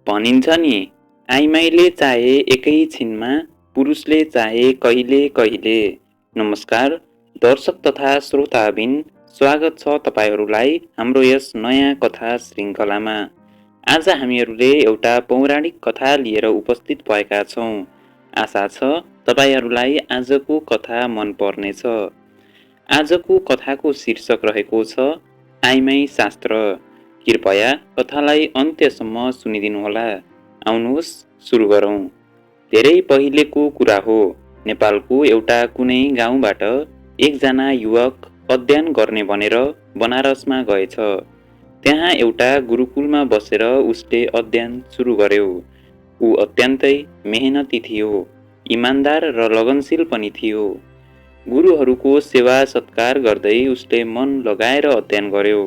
भनिन्छ नि, आइमाईले चाहे एकैछिनमा, पुरुषले चाहे कहिले कहिले। नमस्कार दर्शक तथा श्रोताबिन, स्वागत छ तपाईहरूलाई हाम्रो यस नयाँ कथा श्रृङ्खलामा। आज हामीहरूले एउटा पौराणिक कथा लिएर उपस्थित भएका छौँ। आशा छ तपाईहरूलाई आजको कथा मन पर्नेछ। आजको कथाको शीर्षक रहेको छ आइमाई शास्त्र। कृपया कथालाई अन्त्यसम्म सुनिदिनुहोला। आउनुहोस् सुरु गरौँ। धेरै पहिलेको कुरा हो। नेपालको एउटा कुनै गाउँबाट एकजना युवक अध्ययन गर्ने भनेर बनारसमा गएछ। त्यहाँ एउटा गुरुकुलमा बसेर उसले अध्ययन सुरु गर्यो। ऊ अत्यन्तै मेहनती थियो, इमान्दार र लगनशील पनि थियो। गुरुहरूको सेवा सत्कार गर्दै उसले मन लगाएर अध्ययन गर्यो।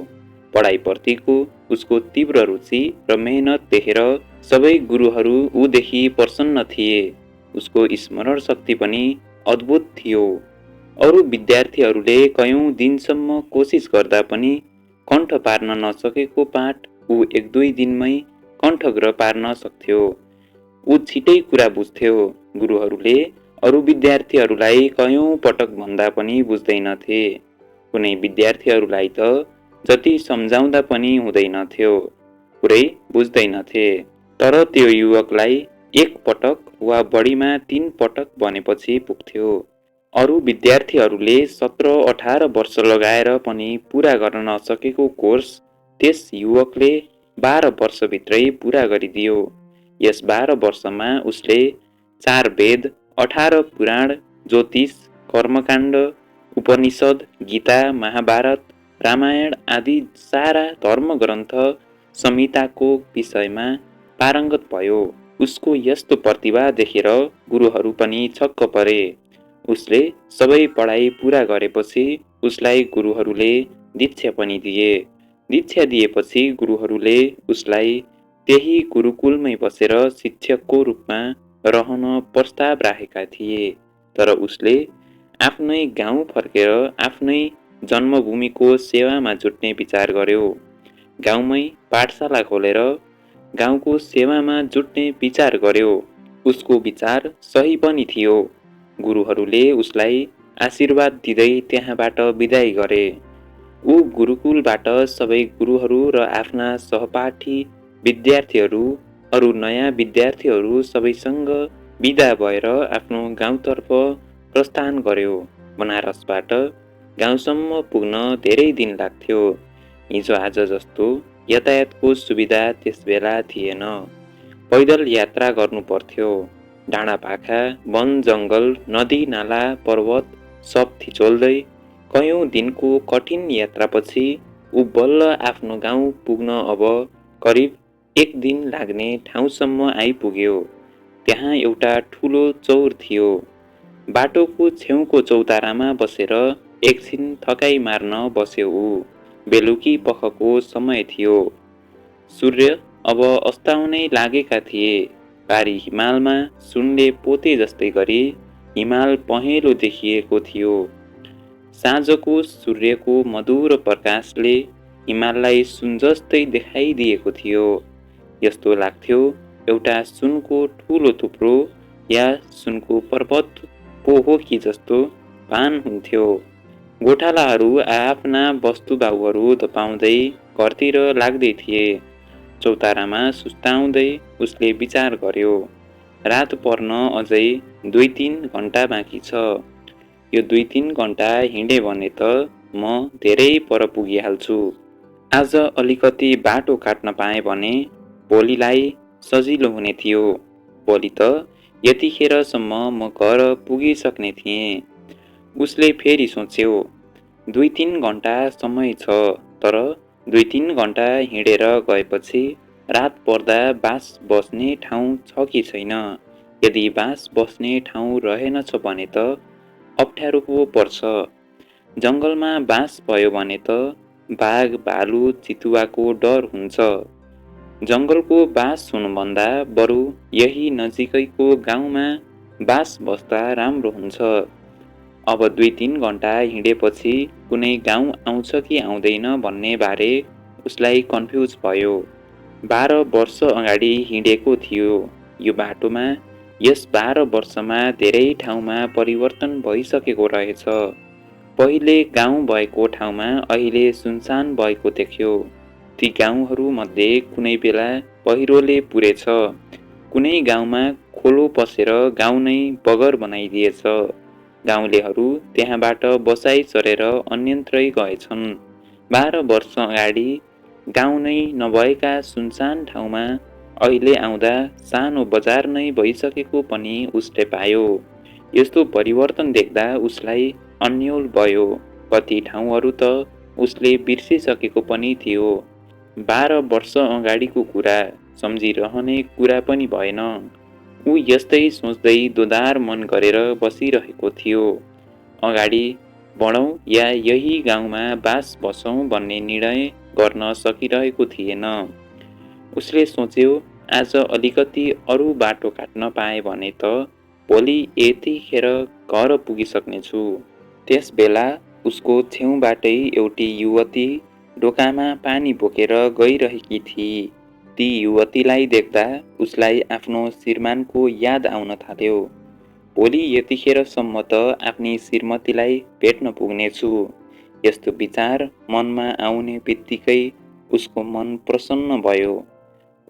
पढाइप्रतिको उसको तीव्र रुचि र मेहनत देखेर सबै गुरुहरू ऊदेखि प्रसन्न थिए। उसको स्मरण शक्ति पनि अद्भुत थियो। अरू विद्यार्थीहरूले कयौँ दिनसम्म कोसिस गर्दा पनि कण्ठ पार्न नसकेको पाठ ऊ 1-2 दिनमै कण्ठग्र पार्न सक्थ्यो। ऊ छिटै कुरा बुझ्थ्यो। गुरुहरूले अरू विद्यार्थीहरूलाई कयौँ पटक भन्दा पनि बुझ्दैनथे। कुनै विद्यार्थीहरूलाई त जति सम्झाउँदा पनि हुँदैनथ्यो, पुरै बुझ्दैनथे। तर त्यो युवकलाई 1 पटक वा बढीमा 3 पटक भनेपछि पुग्थ्यो। अरू विद्यार्थीहरूले 17-18 वर्ष लगाएर पनि पुरा गर्न नसकेको कोर्स त्यस युवकले 12 वर्षभित्रै पुरा गरिदियो। यस 12 वर्षमा उसले 4 वेद, 18 पुराण, ज्योतिष, कर्मकाण्ड, उपनिषद, गीता, महाभारत, रामायण आदि सारा धर्मग्रन्थ संहिताको विषयमा पारङ्गत भयो। उसको यस्तो प्रतिभा देखेर गुरुहरू पनि छक्क परे। उसले सबै पढाइ पुरा गरेपछि उसलाई गुरुहरूले दीक्षा पनि दिए। दीक्षा दिएपछि गुरुहरूले उसलाई त्यही गुरुकुलमै बसेर शिक्षकको रूपमा रहन प्रस्ताव राखेका थिए। तर उसले आफ्नै गाउँ फर्केर आफ्नै जन्मभूमिको सेवामा जुट्ने विचार गर्यो। गाउँमै पाठशाला खोलेर गाउँको सेवामा जुट्ने विचार गर्यो। उसको विचार सही पनि थियो। गुरुहरूले उसलाई आशीर्वाद दिँदै त्यहाँबाट बिदाई गरे। ऊ गुरुकुलबाट सबै गुरुहरू र आफ्ना सहपाठी विद्यार्थीहरू, अरू नयाँ विद्यार्थीहरू सबैसँग बिदा भएर आफ्नो गाउँतर्फ प्रस्थान गर्यो। बनारसबाट गाउँसम्म पुग्न धेरै दिन लाग्थ्यो। हिजो आज जस्तो यातायातको सुविधा त्यसबेला थिएन। पैदल यात्रा गर्नु पर्थ्यो। डाँडापाखा, वन जङ्गल, नदी नाला, पर्वत सब थिचोल्दै कयौँ दिनको कठिन यात्रापछि ऊ बल्ल आफ्नो गाउँ पुग्न अब करिब 1 दिन लाग्ने ठाउँसम्म आइपुग्यो। त्यहाँ एउटा ठुलो चौर थियो। बाटोको छेउको चौतारामा बसेर एकछिन थकाइ मार्न बस्यो ऊ। बेलुकी पखको समय थियो। सूर्य अब अस्ताउनै लागेका थिए। पारी हिमालमा सुनले पोते जस्तै गरी हिमाल पहेँलो देखिएको थियो। साँझको सूर्यको मधुरो प्रकाशले हिमाललाई सुन जस्तै देखाइदिएको थियो। यस्तो लाग्थ्यो एउटा सुनको ठुलो थुप्रो या सुनको पर्वत पो हो कि जस्तो भान हुन्थ्यो। गोठालाहरू आफ्ना वस्तुबाहुहरू धपाउँदै घरतिर लाग्दै थिए। चौतारामा सुस्ताउँदै उसले विचार गर्यो, रात पर्न अझै 2-3 घन्टा बाँकी छ। यो 2-3 घन्टा हिँडे भने त म धेरै पर पुगिहाल्छु। आज अलिकति बाटो काट्न पाएँ भने भोलिलाई सजिलो हुने थियो। भोलि त यतिखेरसम्म म घर पुगिसक्ने थिएँ। उसले फेरि सोच्यो, 2-3 घन्टा समय छ। तर 2-3 घन्टा हिँडेर गएपछि रात पर्दा बास बस्ने ठाउँ छ कि छैन। यदि बास बस्ने ठाउँ रहेनछ भने त अप्ठ्यारो पो पर्छ। जङ्गलमा बास भयो भने त बाघ, भालु, चितुवाको डर हुन्छ। जङ्गलको बास हुनुभन्दा बरु यही नजिकैको गाउँमा बास बस्दा राम्रो हुन्छ। अब 2-3 घन्टा हिँडेपछि कुनै गाउँ आउँछ कि आउँदैन भन्ने बारे उसलाई कन्फ्युज भयो। 12 वर्ष अगाडि हिँडेको थियो यो बाटोमा। यस 12 वर्षमा धेरै ठाउँमा परिवर्तन भइसकेको रहेछ। पहिले गाउँ भएको ठाउँमा अहिले सुनसान भएको देख्यो। ती गाउँहरूमध्ये कुनै बेला पहिरोले पुरेछ। कुनै गाउँमा खोलो पसेर गाउँ नै बगर बनाइदिएछ। गाउँलेहरू त्यहाँबाट बसाइ चरेर अन्यन्त्रै गएछन्। 12 वर्ष अगाडि गाउँ नै नभएका सुनसान ठाउँमा अहिले आउँदा सानो बजार नै भइसकेको पनि उसले पायो। यस्तो परिवर्तन देख्दा उसलाई अन्योल भयो। कति ठाउँहरू त उसले बिर्सिसकेको पनि थियो। 12 वर्ष अगाडिको कुरा सम्झिरहने कुरा पनि भएन। ऊ यस्तै सोच्दै दोधार मन गरेर बसिरहेको थियो। अगाडि बढौँ या यही गाउँमा बास बसौँ भन्ने निर्णय गर्न सकिरहेको थिएन। उसले सोच्यो, आज अलिकति अरू बाटो काट्न पाएँ भने त भोलि यतिखेर घर पुगिसक्नेछु। त्यस बेला उसको छेउबाटै एउटी युवती ढोकामा पानी बोकेर गइरहेकी थिई। ती युवतीलाई देख्दा उसलाई आफ्नो श्रीमानको याद आउन थाल्यो। भोलि यतिखेरसम्म त आफ्नी श्रीमतीलाई भेट्न पुग्नेछु। यस्तो विचार मनमा आउने बित्तिकै उसको मन प्रसन्न भयो।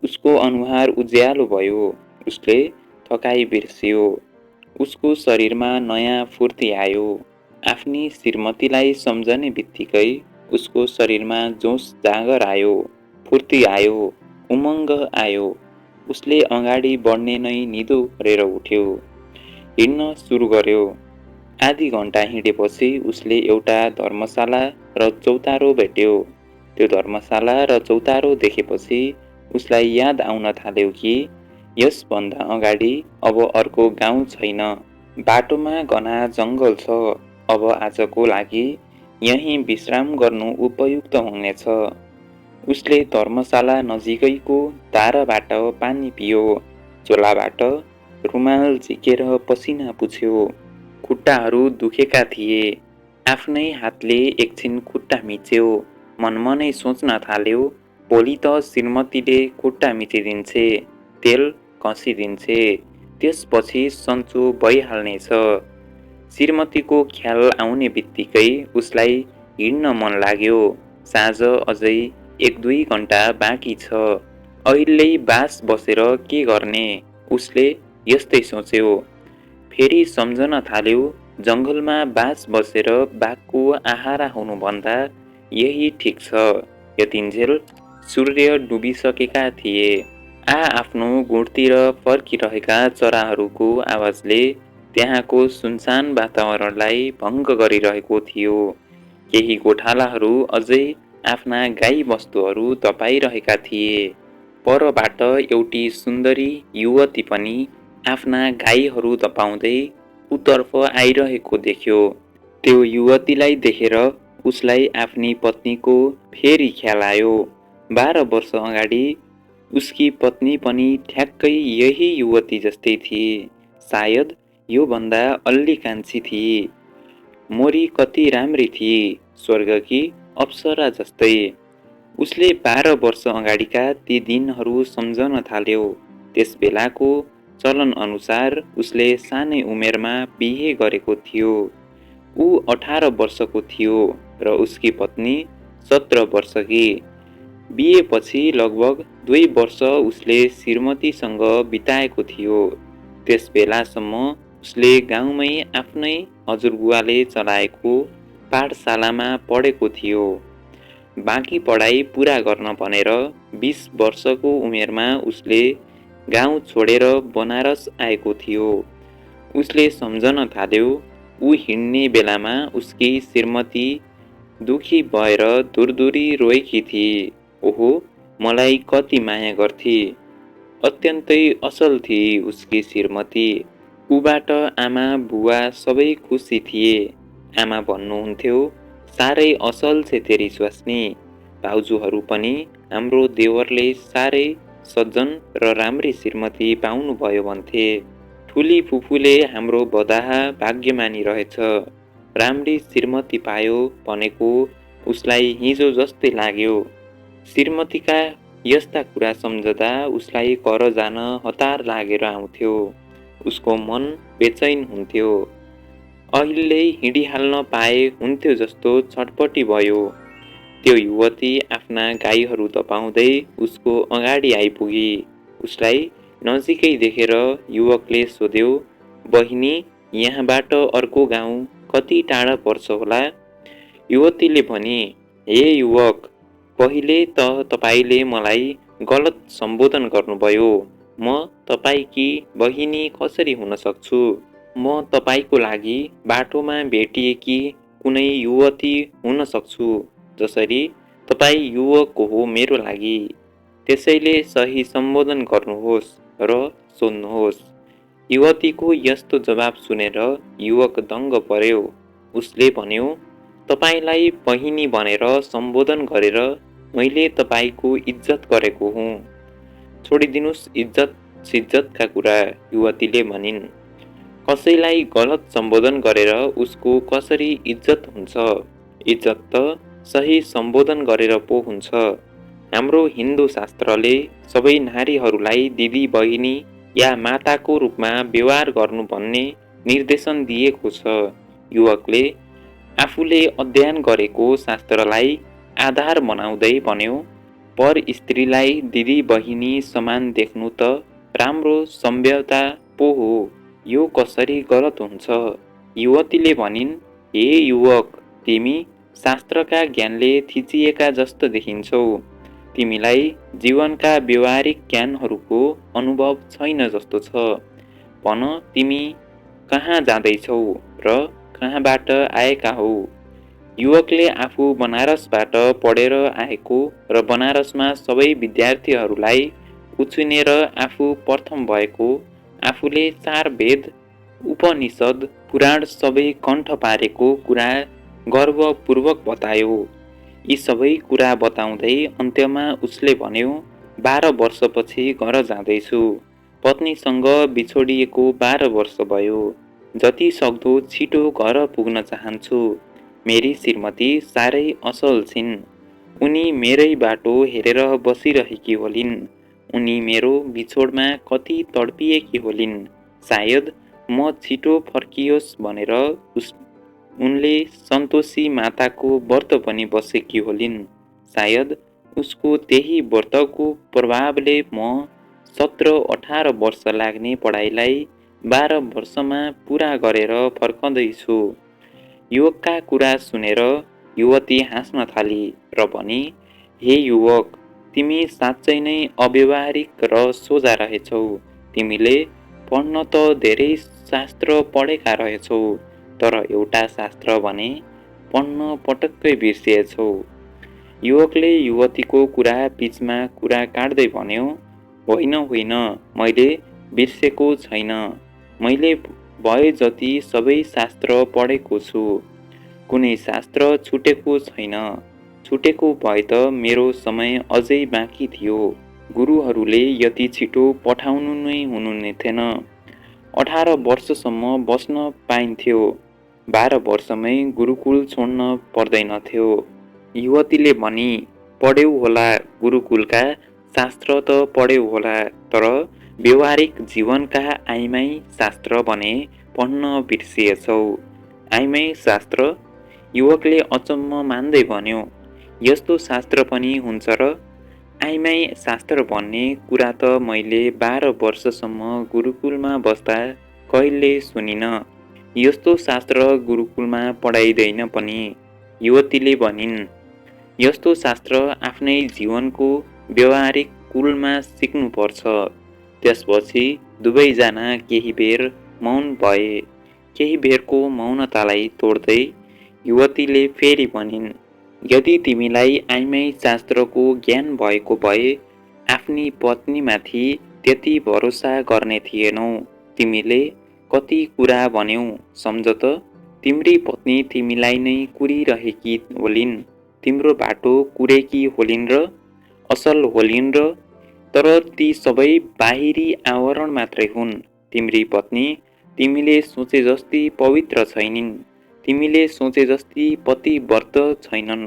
उसको अनुहार उज्यालो भयो। उसले थकाइ बिर्सियो। उसको शरीरमा नयाँ फुर्ती आयो। आफ्नी श्रीमतीलाई सम्झने बित्तिकै उसको शरीरमा जोस जागर आयो, फुर्ती आयो, उमङ्ग आयो। उसले अगाडि बढ्ने नै निदो गरेर उठ्यो। हिँड्न सुरु गर्यो। आधी घन्टा हिँडेपछि उसले एउटा धर्मशाला र चौतारो भेट्यो। त्यो धर्मशाला र चौतारो देखेपछि उसलाई याद आउन थाल्यो कि यसभन्दा अगाडि अब अर्को गाउँ छैन। बाटोमा घना जङ्गल छ। अब आजको लागि यहीँ विश्राम गर्नु उपयुक्त हुनेछ। उसले धर्मशाला नजिकैको धाराबाट पानी पियो। झोलाबाट रुमाल झिकेर पसिना पुछ्यो। खुट्टाहरू दुखेका थिए। आफ्नै हातले एकछिन खुट्टा मिच्यो। मनमनै सोच्न थाल्यो, भोलि त श्रीमतीले खुट्टा मिचिदिन्छे, तेल घसिदिन्छे, त्यसपछि सन्चो भइहाल्नेछ। श्रीमतीको ख्याल आउने बित्तिकै उसलाई हिँड्न मन लाग्यो। साँझ अझै 1-2 घन्टा बाँकी छ। अहिले बास बसेर के गर्ने? उसले यस्तै सोच्यो। फेरि सम्झन थाल्यो, जङ्गलमा बास बसेर बाघको आहारा हुनुभन्दा यही ठिक छ। यतिन्जेल सूर्य डुबिसकेका थिए। आफ्नो गुणतिर फर्किरहेका चराहरूको आवाजले त्यहाँको सुनसान वातावरणलाई भङ्ग गरिरहेको थियो। केही गोठालाहरू अझै आफ्ना गाई बस्तुहरू तपाइरहेका थिए। परबाट एउटी सुन्दरी युवती पनि आफ्ना गाईहरू तपाउँदै उतर्फ आइरहेको देख्यो। त्यो युवतीलाई देखेर उसलाई आफ्नी पत्नीको फेरि ख्याल आयो। 12 वर्ष अगाडि उसकी पत्नी पनि ठ्याक्कै यही युवती जस्तै थिए। सायद यो भन्दा अलि कान्छी थिए। मोरी कति राम्री थिए, स्वर्गकी अप्सरा जस्तै। उसले 12 वर्ष अगाडिका ती दिनहरू सम्झन थाल्यो। त्यस बेलाको चलन अनुसार उसले सानै उमेरमा बिहे गरेको थियो। ऊ 18 वर्षको थियो र उसकी पत्नी 17 वर्षकी। बिहेपछि लगभग 2 वर्ष उसले श्रीमतीसँग बिताएको थियो। त्यस बेलासम्म उसले गाउँमै आफ्नै हजुरबुवाले चलाएको पाठशालामा पढेको थियो। बाँकी पढाइ पुरा गर्न भनेर 20 वर्षको उमेरमा उसले गाउँ छोडेर बनारस आएको थियो। उसले सम्झन थाल्यो, ऊ हिँड्ने बेलामा उसकी श्रीमती दुखी भएर दुरदुरी रोएकी थिए। ओहो, मलाई कति माया गर्थे। अत्यन्तै असल थिए उसकी श्रीमती। ऊबाट आमा बुवा सबै खुसी थिए। आमा भन्नुहुन्थ्यो, साह्रै असल छे तेरी स्वास्नी। भाउजूहरू पनि हाम्रो देवरले साह्रै सज्जन र राम्री श्रीमती पाउनुभयो भन्थे। ठुली फुपूले हाम्रो बदाहा भाग्यमानी रहेछ। राम्री श्रीमती पायो भनेको उसलाई हिजो जस्तै लाग्यो। श्रीमतीका यस्ता कुरा सम्झदा उसलाई कर जान हतार लागेर आउँथ्यो। उसको मन बेचैन हुन्थ्यो। अहिले हिँडिहाल्न पाए हुन्थ्यो जस्तो छटपटी भयो। त्यो युवती आफ्ना गाईहरू धपाउँदै उसको अगाडि आइपुगी। उसलाई नजिकै देखेर युवकले सोध्यो, बहिनी, यहाँबाट अर्को गाउँ कति टाढा पर्छ होला? युवतीले भनी, हे युवक, पहिले त तपाईँले मलाई गलत सम्बोधन गर्नुभयो। म तपाईँकी बहिनी कसरी हुन सक्छु? म तपाईँको लागि बाटोमा भेटिएकी कुनै युवती हुन सक्छु, जसरी तपाईँ युवक हो मेरो लागि। त्यसैले सही सम्बोधन गर्नुहोस् र सोध्नुहोस्। युवतीको यस्तो जवाब सुनेर युवक दङ्ग पर्यो। उसले भन्यो, तपाईँलाई बहिनी भनेर सम्बोधन गरेर मैले तपाईँको इज्जत गरेको हुँ। छोडिदिनुस् इज्जत सिज्जतका कुरा, युवतीले भनिन्। कसैलाई गलत सम्बोधन गरेर उसको कसरी इज्जत हुन्छ? इज्जत त सही सम्बोधन गरेर पो हुन्छ। हाम्रो हिन्दू शास्त्रले सबै नारीहरूलाई दिदी, बहिनी या माताको रूपमा व्यवहार गर्नु भन्ने निर्देशन दिएको छ। युवकले आफूले अध्ययन गरेको शास्त्रलाई आधार बनाउँदै भन्यो, पर स्त्रीलाई दिदी बहिनी समान देख्नु त राम्रो सभ्यता पो हो। यो कसरी गलत हुन्छ? युवतीले भनिन्, हे युवक, तिमी शास्त्रका ज्ञानले थिचिएका जस्तो देखिन्छौ। तिमीलाई जीवनका व्यवहारिक ज्ञानहरूको अनुभव छैन जस्तो छ। भन, तिमी कहाँ जाँदैछौ र कहाँबाट आएका हौ? युवकले आफू बनारसबाट पढेर आएको र बनारसमा सबै विद्यार्थीहरूलाई उछिनेर आफू प्रथम भएको, आफूले 4 वेद, उपनिषद, पुराण सबै कण्ठ पारेको कुरा गर्वपूर्वक बतायो। यी सबै कुरा बताउँदै अन्त्यमा उसले भन्यो, 12 वर्षपछि घर जाँदैछु। पत्नीसँग बिछोडिएको 12 वर्ष भयो। जति सक्दो छिटो घर पुग्न चाहन्छु। मेरी श्रीमती साह्रै असल छिन्। उनी मेरै बाटो हेरेर बसिरहेकी होलिन्। उनी मेरो बिछोडमा कति तडपिएकी होलिन्। सायद म छिटो फर्कियोस् भनेर उनले सन्तोषी माताको व्रत पनि बसेकी होलिन्। सायद उसको त्यही व्रतको प्रभावले म 17-18 वर्ष लाग्ने पढाइलाई 12 वर्षमा पुरा गरेर फर्कँदैछु। युवकका कुरा सुनेर युवती हाँस्न थाली र भनी, हे युवक, तिमी साँच्चै नै अव्यावहारिक र सोझा रहेछौ। तिमीले पढ्न त धेरै शास्त्र पढेका रहेछौ, तर एउटा शास्त्र भने पढ्न पटक्कै बिर्सिएछौ। युवकले युवतीको कुरा बीचमा कुरा काट्दै भन्यो, होइन, मैले बिर्सेको छैन। मैले भए जति सबै शास्त्र पढेको छु। कुनै शास्त्र छुटेको छैन। छुटेको भए त मेरो समय अझै बाँकी थियो। गुरुहरूले यति छिटो पठाउनु नै हुने थिएन। 18 वर्षसम्म बस्न पाइन्थ्यो। 12 वर्षमै गुरुकुल छोड्न पर्दैनथ्यो। युवतीले भनी, पढ्यौ होला, गुरुकुलका शास्त्र त पढ्यौ होला, तर व्यवहारिक जीवनका आइमाई शास्त्र भने पढ्न बिर्सिएछौ। आइमाई शास्त्र? युवकले अचम्म मान्दै भन्यो, यस्तो शास्त्र पनि हुन्छ र? आइमाई शास्त्र भन्ने कुरा त मैले 12 वर्षसम्म गुरुकुलमा बस्दा कहिले सुनिन। यस्तो शास्त्र गुरुकुलमा पढाइँदैन पनि। युवतीले भनिन्, यस्तो शास्त्र आफ्नै जीवनको व्यवहारिक कुलमा सिक्नुपर्छ। त्यसपछि दुवैजना केही बेर मौन भए। केही बेरको मौनतालाई तोड्दै युवतीले फेरि भनिन्, यदि तिमीलाई आइमाई शास्त्रको ज्ञान भएको भए आफ्नी पत्नीमाथि त्यति भरोसा गर्ने थिएनौ। तिमीले कति कुरा भन्यौ सम्झ त? तिम्री पत्नी तिमीलाई नै कुरिरहेकी होलिन्। तिम्रो बाटो कुरेकी होलिन् र असल होलिन् र, तर ती सबै बाहिरी आवरण मात्रै हुन्। तिम्री पत्नी तिमीले सोचे जस्ती पवित्र छैनिन्। तिमीले सोचे जस्ती पतिव्रत छैनन्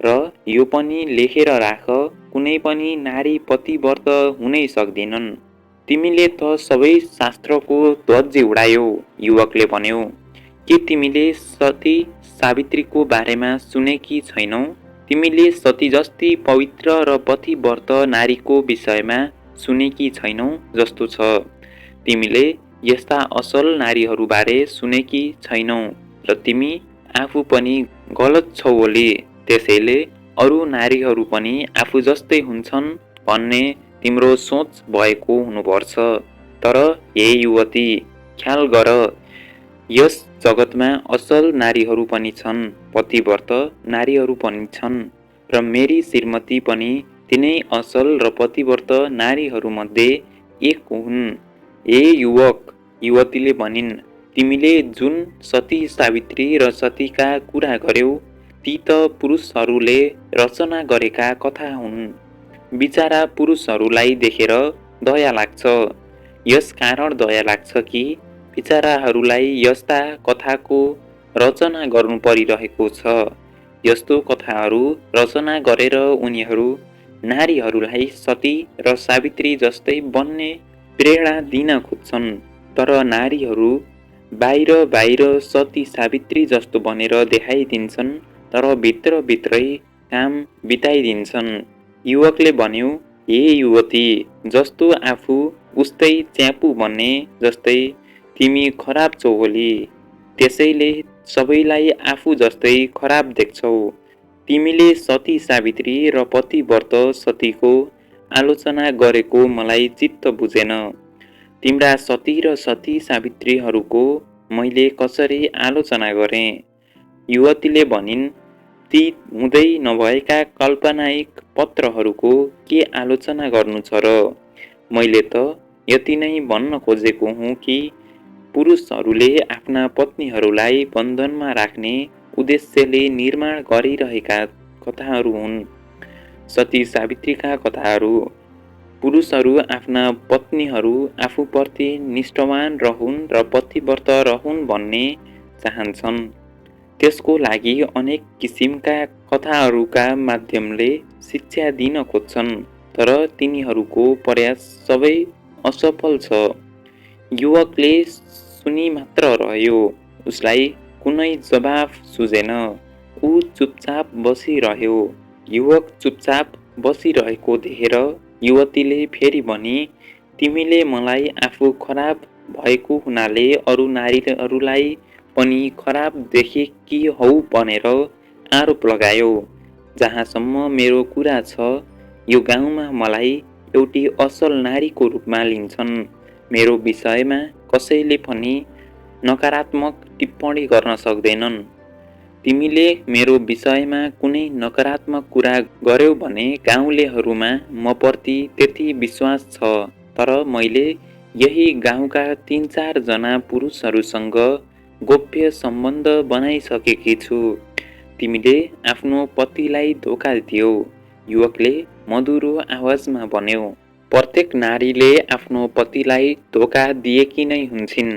र यो पनि लेखेर राख, कुनै पनि नारी पतिव्रत हुनै सक्दिनन्। तिमीले त सबै शास्त्रको ध्वज उडायौ, युवकले भन्यो। के तिमीले सती सावित्रीको बारेमा सुनेकी छैनौ? तिमीले सती जस्ती पवित्र र पतिव्रत नारीको विषयमा सुनेकी छैनौ जस्तो छ। तिमीले यस्ता असल नारीहरूबारे सुनेकी छैनौ र तिमी आफू पनि गलत छौ ओली, त्यसैले अरू नारीहरू पनि आफू जस्तै हुन्छन् भन्ने तिम्रो सोच भएको हुनुपर्छ। तर हे युवती, ख्याल गर, यस जगतमा असल नारीहरू पनि छन्, पतिव्रत नारीहरू पनि छन् र मेरी श्रीमती पनि तिनै असल र पतिव्रत नारीहरूमध्ये एक हुन्। ए युवक, युवतीले भनिन्, तिमीले जुन सती सावित्री र सतीका कुरा गर्यौ ती त पुरुषहरूले रचना गरेका कथा हुन्। बिचारा पुरुषहरूलाई देखेर दया लाग्छ। यस कारण दया लाग्छ कि बिचाराहरूलाई यस्ता कथाको रचना गर्नु परिरहेको छ। यस्तो कथाहरू रचना गरेर उनीहरू नारीहरूलाई सती र सावित्री जस्तै बन्ने प्रेरणा दिन खोज्छन्। तर नारीहरू बाहिर बाहिर सती सावित्री जस्तो बनेर देखाइदिन्छन्, तर भित्रभित्रै काम बिताइदिन्छन्। युवकले भन्यो, हे युवती, जस्तो आफू उस्तै च्यापु भन्ने जस्तै तिमी खराब छौ ओली, त्यसैले सबैलाई आफू जस्तै खराब देख्छौ। तिमीले सती सावित्री र पतिव्रत सतीको आलोचना गरेको मलाई चित्त बुझेन। तिम्रा सती र सती सावित्रीहरूको मैले कसरी आलोचना गरेँ? युवतीले भनिन्, ती हुँदै नभएका काल्पनिक पत्रहरूको के आलोचना गर्नु छ र? मैले त यति नै भन्न खोजेको हुँ कि पुरुषहरूले आफ्ना पत्नीहरूलाई बन्धनमा राख्ने उद्देश्यले निर्माण गरिरहेका कथाहरू हुन्। सती सावित्रीका कथाहरू पुरुषहरू आफ्ना पत्नीहरू आफूप्रति निष्ठावान रहून् र पतिव्रत रहून् भन्ने चाहन्छन्। त्यसको लागि अनेक किसिमका कथाहरूका माध्यमले शिक्षा दिन खोज्छन्, तर तिनीहरूको प्रयास सबै असफल छ। युवकले सुनि मात्र रह्यो, उसलाई कुनै जवाफ सुझेन। ऊ चुपचाप बसिरह्यो। युवक चुपचाप बसिरहेको देखेर युवतीले फेरि भनी, तिमीले मलाई आफू खराब भएको हुनाले अरू नारीहरूलाई पनि खराब देखेकी हौ भनेर आरोप लगायो। जहाँसम्म मेरो कुरा छ, यो गाउँमा मलाई एउटी असल नारीको रूपमा लिन्छन्। मेरो विषयमा कसैले पनि नकारात्मक टिप्पणी गर्न सक्दैनन्। तिमीले मेरो विषयमा कुनै नकारात्मक कुरा गर्यौ भने गाउँलेहरूमा मप्रति त्यति विश्वास छ, तर मैले यही गाउँका 3-4 जना पुरुषहरूसँग गोप्य सम्बन्ध बनाइसकेकी छु। तिमीले आफ्नो पतिलाई धोका दियौ, युवकले मधुरो आवाजमा भन्यो। प्रत्येक नारीले आफ्नो पतिलाई धोका दिएकी नै हुन्छन्,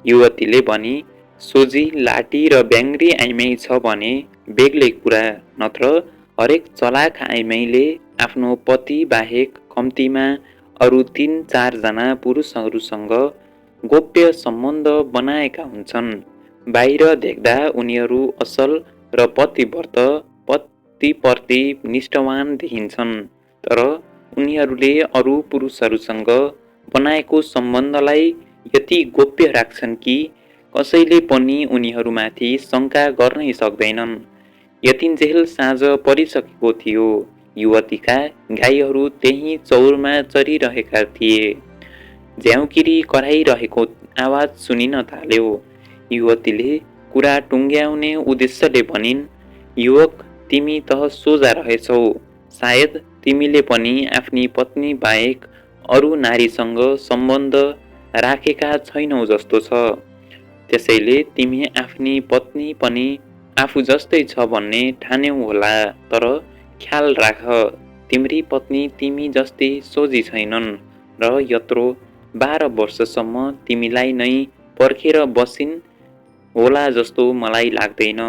युवतीले भनी। सोझी लाटी र ब्याङ्ग्री आइमाई छ भने बेग्लै कुरा, नत्र हरेक चलाक आइमाईले आफ्नो पति बाहेक कम्तीमा अरू 3-4 जना पुरुषहरूसँग गोप्य सम्बन्ध बनाएका हुन्छन्। बाहिर देख्दा उनीहरू असल र पतिव्रत, पतिप्रति निष्ठावान देखिन्छन्, तर उनीहरूले अरू पुरुषहरूसँग बनाएको सम्बन्धलाई यति गोप्य राख्छन् कि कसैले पनि उनीहरूमाथि शङ्का गर्नै सक्दैनन्। यतिन्जेल साँझ परिसकेको थियो। युवतीका गाईहरू त्यही चौरमा चरिरहेका थिए। झ्याउकिरी कराइरहेको आवाज सुनिन थाल्यो। युवतीले कुरा टुङ्ग्याउने उद्देश्यले भनिन्, युवक, तिमी त सोझा रहेछौ। सायद तिमीले पनि आफ्नी पत्नी बाहेक अरू नारीसँग सम्बन्ध राखेका छैनौ जस्तो छ। त्यसैले तिमी आफ्नी पत्नी पनि आफू जस्तै छ भन्ने ठान्यौ होला। तर ख्याल राख, तिम्री पत्नी तिमी जस्तै सोझी छैनन् र यत्रो 12 वर्षसम्म तिमीलाई नै पर्खेर बसिन् होला जस्तो मलाई लाग्दैन।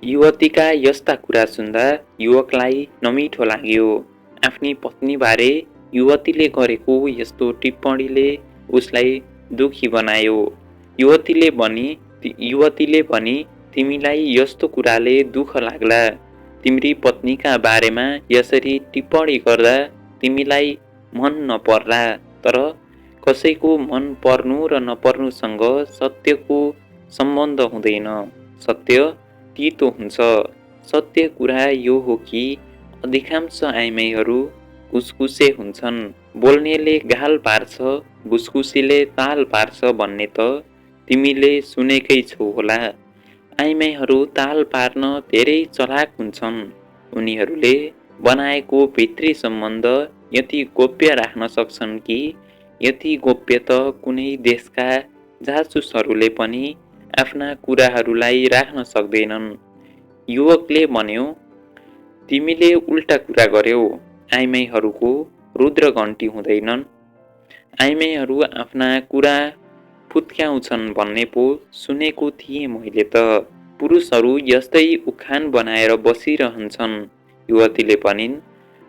युवतीका यस्ता कुरा सुन्दा युवकलाई नमिठो लाग्यो। आफ्नी पत्नीबारे युवतीले गरेको यस्तो टिप्पणीले उसलाई दुखी बनायो। युवतीले भनी तिमीलाई यस्तो कुराले दुःख लाग्ला। तिम्री पत्नीका बारेमा यसरी टिप्पणी गर्दा तिमीलाई मन नपर्ला। तर कसैको मन पर्नु र नपर्नुसँग सत्यको सम्बन्ध हुँदैन। सत्य तीतो हुन्छ। सत्य कुरा यो हो कि अधिकांश आइमाईहरू घुसघुसे हुन्छन्। बोल्नेले गाल पार्छ, घुसघुसीले ताल पार्छ भन्ने त तिमीले सुनेकै छौ होला। आइमाईहरू ताल पार्न धेरै चलाक हुन्छन्। उनीहरूले बनाएको भित्री सम्बन्ध यति गोप्य राख्न सक्छन् कि यति गोप्य त कुनै देशका जासुसहरूले पनि आफ्ना कुराहरूलाई राख्न सक्दैनन्। युवकले भन्यो, तिमीले उल्टा कुरा गर्यौ। आइमाईहरूको रुद्रघण्टी हुँदैनन्। आइमाईहरू आफ्ना कुरा फुत्क्याउँछन् भन्ने पो सुनेको थिएँ मैले त। पुरुषहरू यस्तै उखान बनाएर बसिरहन्छन्। युवतीले भनिन्,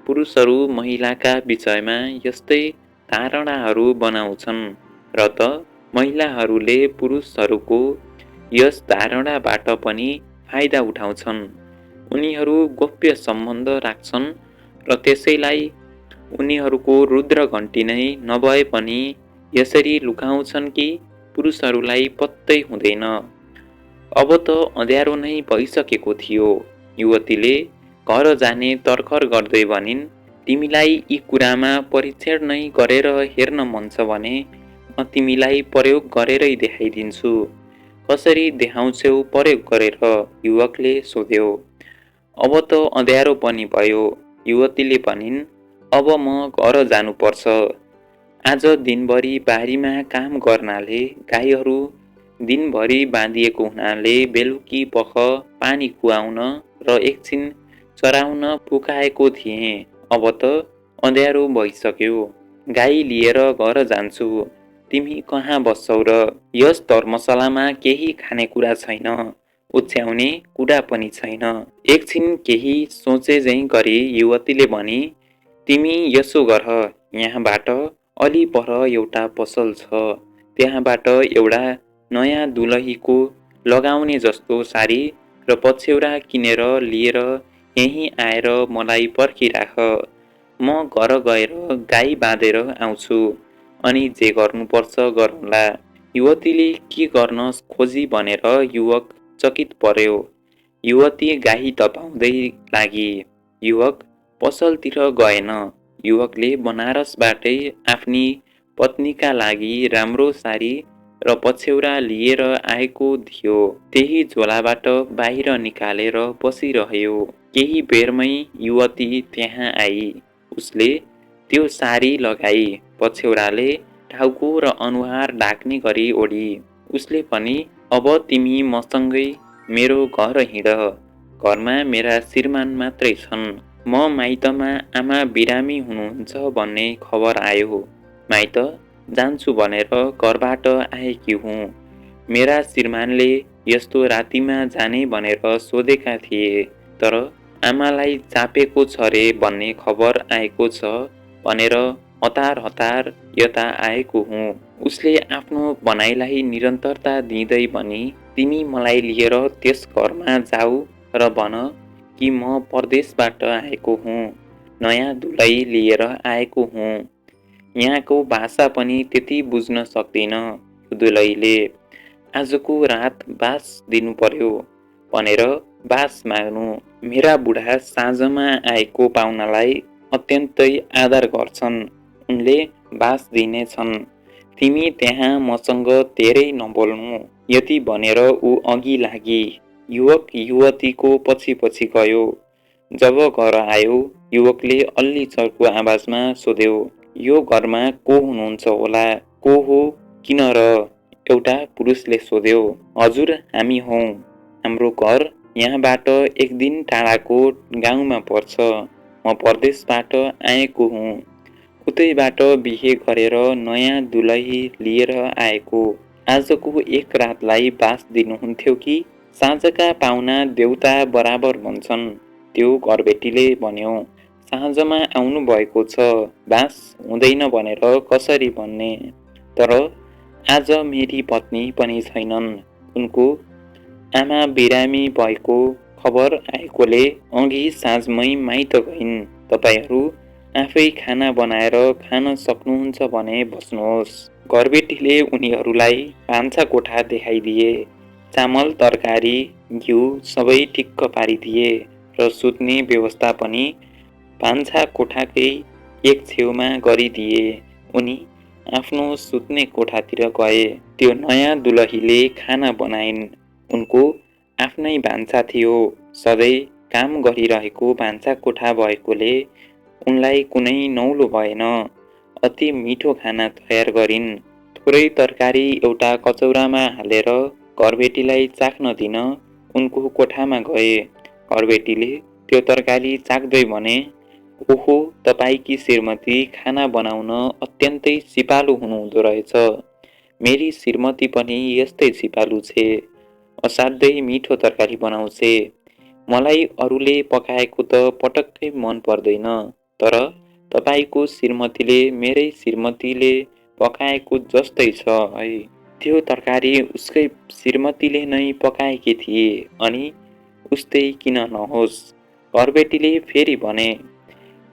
पुरुषहरू महिलाका विषयमा यस्तै धारणाहरू बनाउँछन् र त महिलाहरूले पुरुषहरूको यस धारणाबाट पनि फाइदा उठाउँछन्। उनीहरू गोप्य सम्बन्ध राख्छन् र त्यसैलाई उनीहरूको रुद्रघण्टी नै नभए पनि यसरी लुकाउँछन् कि पुरुषहरूलाई पत्तै हुँदैन। अब त अँध्यारो नै भइसकेको थियो। युवतीले घर जाने तर्खर गर्दै भनिन्, तिमीलाई यी कुरामा परीक्षण नै गरेर हेर्न मन छ भने म तिमीलाई प्रयोग गरेरै देखाइदिन्छु। कसरी देखाउँछौ प्रयोग गरेर? युवकले सोध्यो। अब त अँध्यारो पनि भयो। युवतीले भनिन्, अब म घर जानुपर्छ। आज दिनभरि बारीमा काम गर्नाले गाईहरू दिनभरि बाँधिएको हुनाले बेलुकी पख पानी खुवाउन र एकछिन चराउन फुकाएको थिएँ। अब त अँध्यारो भइसक्यो। गाई लिएर घर जान्छु। तिमी कहाँ बस्छौ र? यस धर्मशालामा केही खानेकुरा छैन, ओछ्याउने कुरा पनि छैन। एकछिन केही सोचेझैँ गरी युवतीले भनी, तिमी यसो गर, यहाँबाट अलि पर एउटा पसल छ। त्यहाँबाट एउटा नयाँ दुलहीको लगाउने जस्तो साडी र पछ्यौरा किनेर लिएर यहीँ आएर मलाई पर्खिराख। म घर गएर गाई बाँधेर आउँछु, अनि जे गर्नुपर्छ गरौँला। युवतीले के गर्न खोजी भनेर युवक चकित पर्यो। युवती गाई धपाउँदै लागि। युवक पसलतिर गएन। युवकले बनारसबाटै आफ्नी पत्नीका लागि राम्रो साडी र पछ्यौरा लिएर आएको थियो। त्यही झोलाबाट बाहिर निकालेर बसिरह्यो। केही बेरमै युवती त्यहाँ आई। उसले त्यो साडी लगाई, पछ्यौराले टाउको र अनुहार ढाक्ने गरी ओढी। उसले पनि, अब तिमी मसँगै मेरो घर हिँड। घरमा मेरा श्रीमान मात्रै छन्। म माइतमा आमा बिरामी हुनुहुन्छ भन्ने खबर आयो। माइत जान्छु भनेर घरबाट आएकी हुँ। मेरा श्रीमानले यस्तो रातिमा जाने भनेर सोधेका थिए, तर आमालाई चापेको छ रे भन्ने खबर आएको छ भनेर हतार हतार यता आएको हुँ। उसले आफ्नो भनाइलाई निरन्तरता दिँदै भनी, तिमी मलाई लिएर त्यस घरमा जाऊ र भन कि म परदेशबाट आएको हुँ, नयाँ दुलही लिएर आएको हुँ। यहाँको भाषा पनि त्यति बुझ्न सक्दिन। दुलहीले आजको रात बास दिनु पर्यो भनेर बास माग्नु। मेरा बुढा साँझमा आएको पाहुनालाई अत्यन्तै आदर गर्छन्। उनले बास दिने छन्। तिमी त्यहाँ मसँग धेरै नबोल्नु। यति भनेर ऊ अघि लागि। युवक युवतीको पछि पछि गयो। जब घर आयो, युवकले अल्ली चर्को आवाजमा सोध्यो, यो घरमा को हुनुहुन्छ होला? को हो, किन र? एउटा पुरुषले सोध्यो। हजुर, हामी हौँ। हाम्रो घर यहाँबाट एक दिन टाढाको गाउँमा पर्छ। म परदेशबाट आएको हुँ। उतैबाट बिहे गरेर नयाँ दुलही लिएर आएको। आजको एक रातलाई बास दिनुहुन्थ्यो कि? साँझका पाहुना देउता बराबर भन्छन्, त्यो घरबेटीले भन्यो। साँझमा आउनु भएको छ, बास हुँदैन भनेर कसरी भन्ने? तर आज मेरी पत्नी पनि छैनन्। उनको आमा बिरामी भएको खबर आएकोले अघि साँझमै माइत गइन्। तपाईहरू आफै खाना बनाएर खान सक्नुहुन्छ भने बस्नुहोस्। घरबेटीले उनीहरूलाई भान्सा कोठा देखाइदिए। चामल, तरकारी, घिउ सबै ठिक्क पारिदिए र सुत्ने व्यवस्था पनि भान्सा कोठाकै एक छेउमा गरिदिए। उनी आफ्नो सुत्ने कोठातिर गए। त्यो नयाँ दुलहीले खाना बनाइन्। उनको आफ्नै भान्सा थियो। सधैँ काम गरिरहेको भान्सा कोठा भएकोले उनलाई कुनै नौलो भएन। अति मिठो खाना तयार गरिन्। थोरै तरकारी एउटा कचौरामा हालेर घरबेटीलाई चाख्न दिन उनको कोठामा गए। घरबेटीले त्यो तरकारी चाख्दै भने, ओहो, तपाईकी श्रीमती खाना बनाउन अत्यन्तै सिपालु हुनुहुँदो रहेछ। मेरी श्रीमती पनि यस्तै सिपालु छे। असाध्यै मिठो तरकारी बनाउँछे। मलाई अरूले पकाएको त पटक्कै मन पर्दैन, तर तपाईको श्रीमतीले मेरै श्रीमतीले पकाएको जस्तै छ है। त्यो तरकारी उसकै श्रीमतीले नै पकाएकी थिए अनि उस्तै किन नहोस्? घरबेटीले फेरि भने,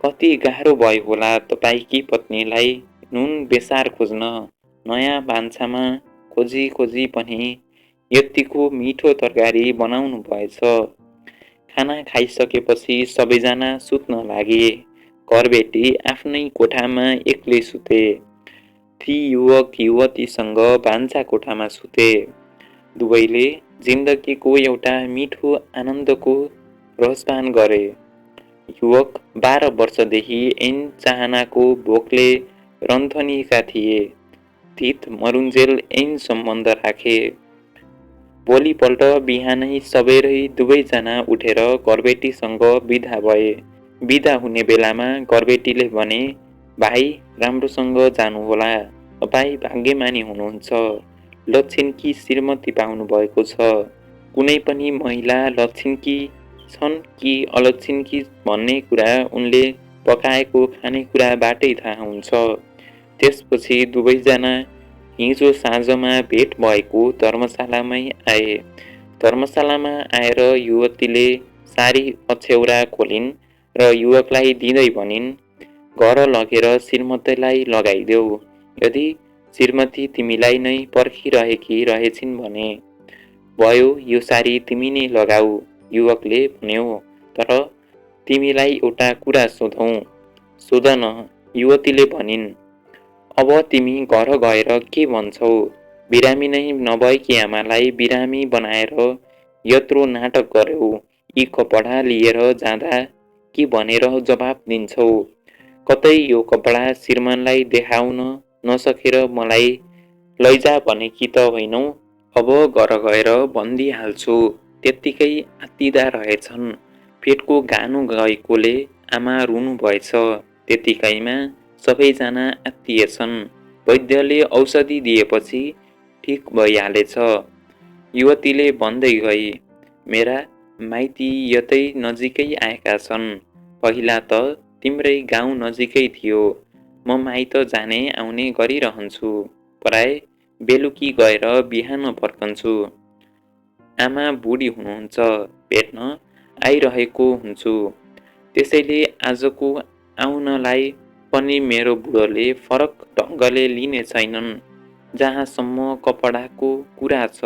कति गाह्रो भयो होला तपाईकी पत्नीलाई नुन बेसार खोज्न। नयाँ भान्सामा खोजी खोजी पनि यतिको मिठो तरकारी बनाउनु भएछ। खाना खाइसकेपछि सबैजना सुत्न लागे। घरबेटी आफ्नै कोठामा एक्लै सुते। ती युवक युवतीसँग भान्सा कोठामा सुते। दुवैले जिन्दगीको एउटा मिठो आनन्दको रसपान गरे। युवक 12 वर्षदेखि ऐन चाहनाको भोकले रन्थनिएका थिए। तीत मरुन्जेल ऐन सम्बन्ध राखे। भोलिपल्ट बिहानै सबेरै दुवैजना उठेर घरबेटीसँग बिदा भए। बिदा हुने बेलामा घरबेटीले भने, भाइ राम्रोसँग जानुहोला। तपाईँ भाग्यमानी हुनुहुन्छ। लक्षिनकी श्रीमती पाउनु भएको छ। कुनै पनि महिला लक्षिनकी छन् कि अलक्षिनकी भन्ने कुरा उनले पकाएको खानेकुराबाटै थाहा हुन्छ। त्यसपछि दुवैजना हिजो साँझमा भेट भएको धर्मशालामै आए। धर्मशालामा आएर युवतीले सारी अछ्यौरा खोलिन् र युवकलाई दिँदै भनिन्, घर लगेर श्रीमतीलाई लगाइदेऊ। यदि श्रीमती तिमीलाई नै पर्खिरहेकी रहेछिन् भने भयो, यो सारी तिमी नै लगाऊ। युवकले भन्यो, तर तिमीलाई एउटा कुरा सोधौँ। सोध न, युवतीले भनिन्। अब तिमी घर गएर के भन्छौ? बिरामी नै नभएकी आमालाई बिरामी बनाएर यत्रो नाटक गर्यौ। यी कपडा लिएर जाँदा के भनेर जवाफ दिन्छौ? कतै यो कपडा श्रीमानलाई देखाउन नसकेर मलाई लैजा भनेकी त होइनौ? अब घर गएर भनिदिइहाल्छु। त्यत्तिकै आत्तिदा रहेछन्। पेटको गानो गएकोले आमा रुनु भएछ। त्यत्तिकैमा सबैजना आत्तिएछन्। वैद्यले औषधि दिएपछि ठिक भइहालेछ। युवतीले भन्दै गई, मेरा माइती यतै नजिकै आएका छन्। पहिला त तिम्रै गाउँ नजिकै थियो। म माइत जाने आउने गरिरहन्छु। प्राय बेलुकी गएर बिहान फर्कन्छु। आमा बुढी हुनुहुन्छ, भेट्न आइरहेको हुन्छु। त्यसैले आजको आउनलाई पनि मेरो बुढोले फरक ढङ्गले लिने छैनन्। जहाँसम्म कपडाको कुरा छ,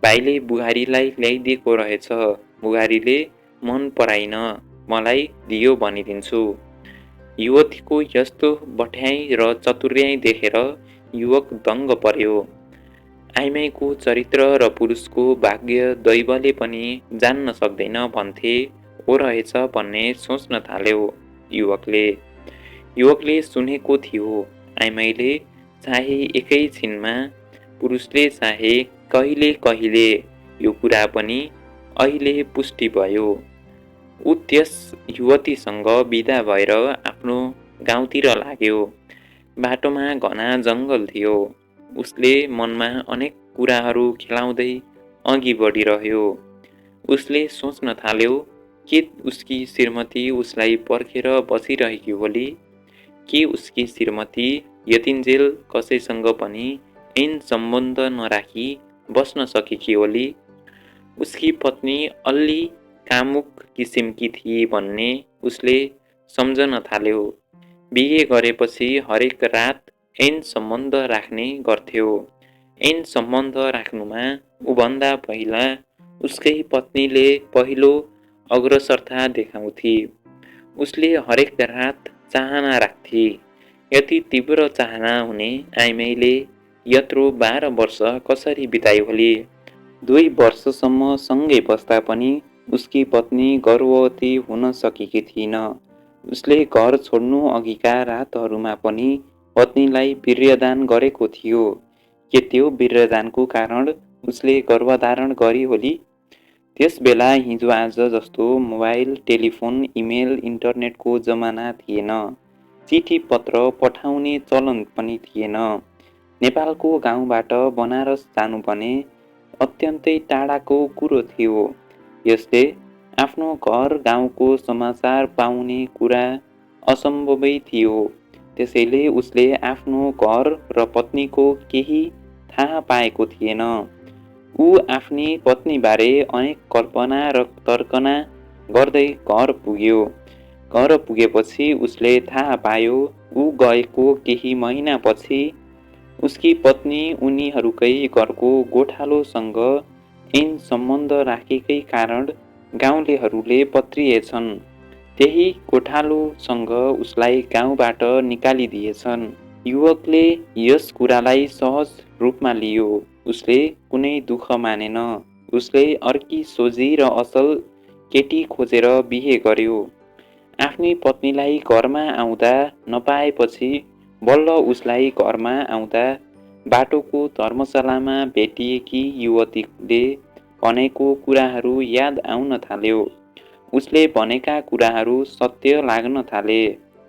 भाइले बुहारीलाई ल्याइदिएको रहेछ। बुहारीले मन पराइन, मलाई दियो भनिदिन्छु। युवतीको यस्तो बठ्याइ र चतुर्याइ देखेर युवक दङ्ग पर्यो। आइमाईको चरित्र र पुरुषको भाग्य दैवले पनि जान्न सक्दैन भन्थे हो रहेछ भन्ने सोच्न थाल्यो युवकले सुनेको थियो, आइमाईले चाहे एकैछिनमा, पुरुषले चाहे कहिले कहिले। यो कुरा पनि अहिले पुष्टि भयो। ऊ त्यस युवतीसँग बिदा भएर आफ्नो गाउँतिर लाग्यो। बाटोमा घना जङ्गल थियो। उसले मनमा अनेक कुराहरू खेलाउँदै अघि बढिरह्यो। उसले सोच्न थाल्यो, के उसकी श्रीमती उसलाई पर्खेर बसिरहेकी होली? के उसकी श्रीमती यतिन्जेल कसैसँग पनि ऐन सम्बन्ध नराखी बस्न सकेकी होली? उसकी पत्नी अलि कामुक किसिमकी थिए भन्ने उसले सम्झन थाल्यो। बिहे गरेपछि हरेक रात ऐन सम्बन्ध राख्ने गर्थ्यो। ऐन सम्बन्ध राख्नुमा उभन्दा पहिला उसकै पत्नीले पहिलो अग्रसरता देखाउँथे। उसले हरेक रात चाहना राख्थे। यति तीव्र चाहना हुने आइमाईले यत्रो 12 वर्ष कसरी बिताई होली? 2 वर्षसम्म सँगै बस्दा पनि उसकी पत्नी गर्भवती हुन सकेकी थिइन। उसले घर छोड्नु अघिका रातहरूमा पनि पत्नीलाई वीर्यदान गरेको थियो। के त्यो वीर्यदानको कारण उसले गर्भधारण गरी होली? त्यस बेला हिजो आज जस्तो मोबाइल, टेलिफोन, इमेल, इन्टरनेटको जमाना थिएन। चिठी पत्र पठाउने चलन पनि थिएन। नेपालको गाउँबाट बनारस जानु भने अत्यन्तै टाढाको कुरो थियो। यसले आफ्नो घर गाउँको समाचार पाउने कुरा असम्भवै थियो। त्यसैले उसले आफ्नो घर र पत्नीको केही थाहा पाएको थिएन। ऊ आफ्नी पत्नीबारे अनेक कल्पना र तर्कना गर्दै घर पुग्यो। घर पुगेपछि उसले थाहा पायो, ऊ गएको केही महिनापछि उसकी पत्नी उनीहरूकै घरको गोठालोसँग ऐन सम्बन्ध राखेकै कारण गाउँलेहरूले पत्रिएछन्। त्यही गोठालोसँग उसलाई गाउँबाट निकालिदिएछन्। युवकले यस कुरालाई सहज रूपमा लियो। उसले कुनै दुःख मानेन। उसले अर्की सोझी र असल केटी खोजेर बिहे गर्यो। आफ्नी पत्नीलाई घरमा आउँदा नपाएपछि बल्ल उसलाई घरमा आउँदा बाटोको धर्मशालामा भेटिएकी युवतीले भनेको कुराहरू याद आउन थाल्यो। उसले भनेका कुराहरू सत्य लाग्न थाले।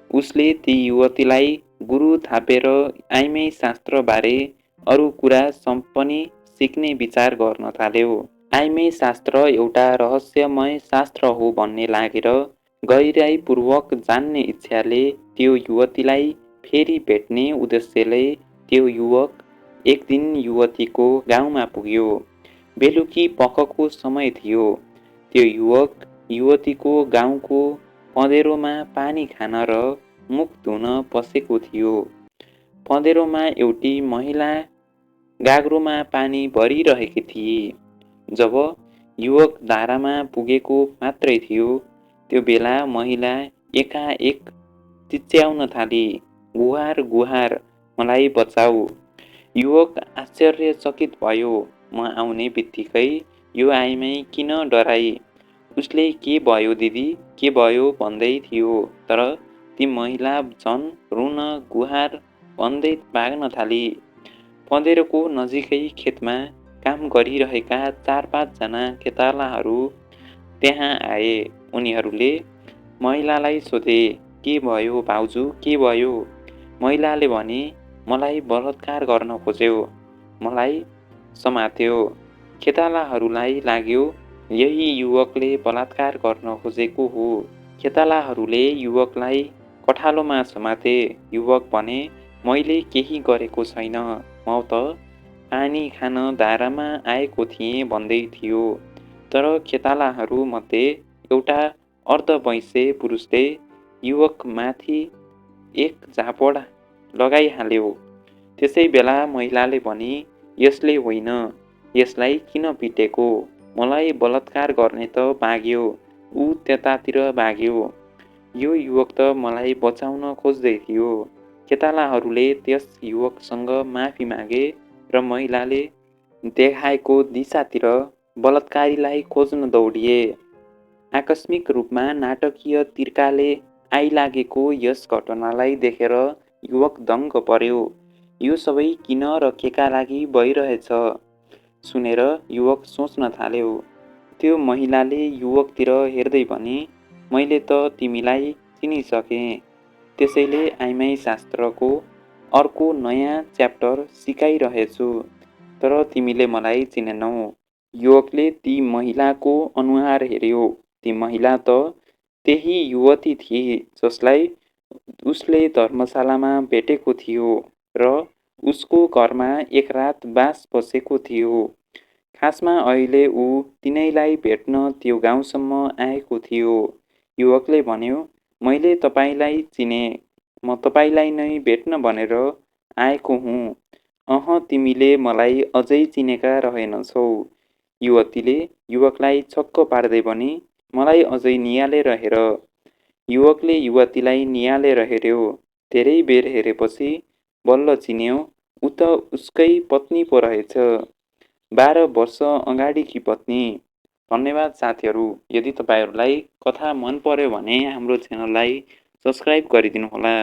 उसले ती युवतीलाई गुरु थापेर आइमाई शास्त्रबारे अरू कुरा पनि सिक्ने विचार गर्न थाल्यो। आइमाई शास्त्र एउटा रहस्यमय शास्त्र हो भन्ने लागेर गहिराईपूर्वक जान्ने इच्छाले त्यो युवतीलाई फेरि भेट्ने उद्देश्यले त्यो युवक एक दिन युवतीको गाउँमा पुग्यो। बेलुकी पखको समय थियो। त्यो युवक युवतीको गाउँको पँधेरोमा पानी खान र मुख धुन पसेको थियो। पँधेरोमा एउटी महिला गाग्रोमा पानी भरिरहेकी थिए। जब युवक धारामा पुगेको मात्रै थियो, त्यो बेला महिला एकाएक चिच्याउन थाली, गुहार गुहार, मलाई बचाऊ। युवक आश्चर्यचकित भयो। म आउने बित्तिकै यो आइमाई किन डराई? उसले के भयो दिदी, के भयो भन्दै थियो। तर ती महिला झन् रुन गुहार भन्दै भाग्न थाली। पँधेरोको नजिकै खेतमा काम गरिरहेका 4-5 जना खेतालाहरू त्यहाँ आए। उनीहरूले महिलालाई सोधे, के भयो भाउजू, के भयो? महिलाले भने, मलाई बलात्कार गर्न खोज्यो, मलाई समात्यो। खेतालाहरूलाई लाग्यो यही युवकले बलात्कार गर्न खोजेको हो। खेतालाहरूले युवकलाई कठालोमा समाते। युवक भने, मैले केही गरेको छैन, म त पानी खान धारामा आएको थिएँ भन्दै थियो। तर खेतालाहरू मध्ये एउटा अर्धवैँसे पुरुषले युवकमाथि एक झापड लगाइहाल्यो। त्यसै बेला महिलाले भने, यसले होइन, यसलाई किन पिटेको? मलाई बलात्कार गर्ने त भाग्यो, ऊ त्यतातिर भाग्यो। यो युवक त मलाई बचाउन खोज्दै थियो। खेतालाहरूले त्यस युवकसँग माफी मागे र महिलाले देखाएको दिशातिर बलात्कारीलाई खोज्न दौडिए। आकस्मिक रूपमा नाटकीय तिर्काले आइलागेको यस घटनालाई देखेर युवक दङ्ग पर्यो। यो सबै किन र केका लागि भइरहेछ सुनेर युवक सोच्न थाल्यो। त्यो महिलाले युवकतिर हेर्दै भने, मैले त तिमीलाई चिनिसकेँ, त्यसैले आइमाई शास्त्रको अर्को नयाँ च्याप्टर सिकाइरहेछु। तर तिमीले मलाई चिनेनौ। युवकले ती महिलाको अनुहार हेऱ्यो। ती महिला त त्यही युवती थिए जसलाई उसले धर्मशालामा भेटेको थियो र उसको घरमा एक रात बास बसेको थियो। खासमा अहिले ऊ तिनैलाई भेट्न त्यो गाउँसम्म आएको थियो। युवकले भन्यो, मैले तपाईँलाई चिने, म तपाईँलाई नै भेट्न भनेर आएको हुँ। तिमीले मलाई अझै चिनेका रहेनछौ। युवतीले युवकलाई छक्क पार्दै भने, मलाई अझै नियालेर हेर। युवकले युवतीलाई नियालेर हेऱ्यो। धेरै बेर हेरेपछि बल्ल चिन्यो, ऊ त उसकै पत्नी पो रहेछ। 12 वर्ष अगाडिकी पत्नी। धन्यवाद साथीहरू। यदि तपाईँहरूलाई कथा मन पर्यो भने हाम्रो च्यानललाई सब्स्क्राइब गरिदिनुहोला।